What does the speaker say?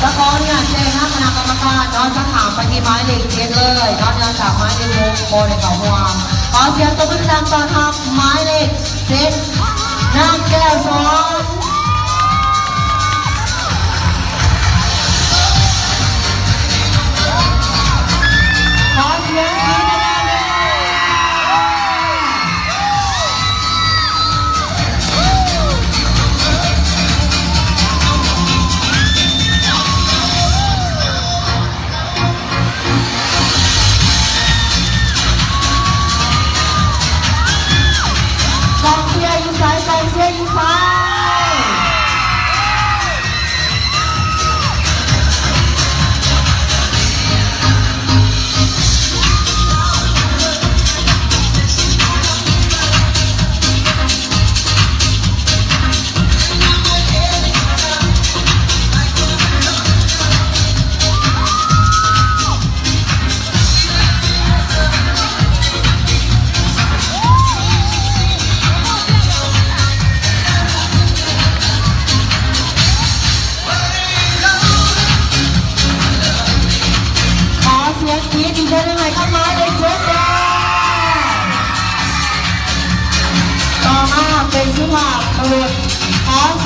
ຈະຂໍອະນຸຍາດແຈ້ງນຳຄະນະກຳມະການເນາະ ຈະຂ້າມໄປທີ່ໝາຍເລກເຈັດເລີຍເນາະ ເນື່ອງຈາກໝາຍເລກຫົກບໍ່ໄດ້ເຂົ້າຮ່ວມ. ຂໍສຽງຕົບມືດັງໆ ຕ້ອນຮັບໝາຍເລກເຈັດ ນາງແກ້ວສອນ. ຂໍສຽງກຣີດດັງໆ ເດີ. ກອງເຊຍຢູ່ໃສ? ກອງເຊຍຢູ່ໃສ? ຂໍສຽງກຣີດອີກເທື່ອໜຶ່ງໃຫ້ກັບໝາຍເລກເຈັດ ເດີ. ຕໍ່ມາເປັນສຸພາບບຸລຸດ. ຂໍ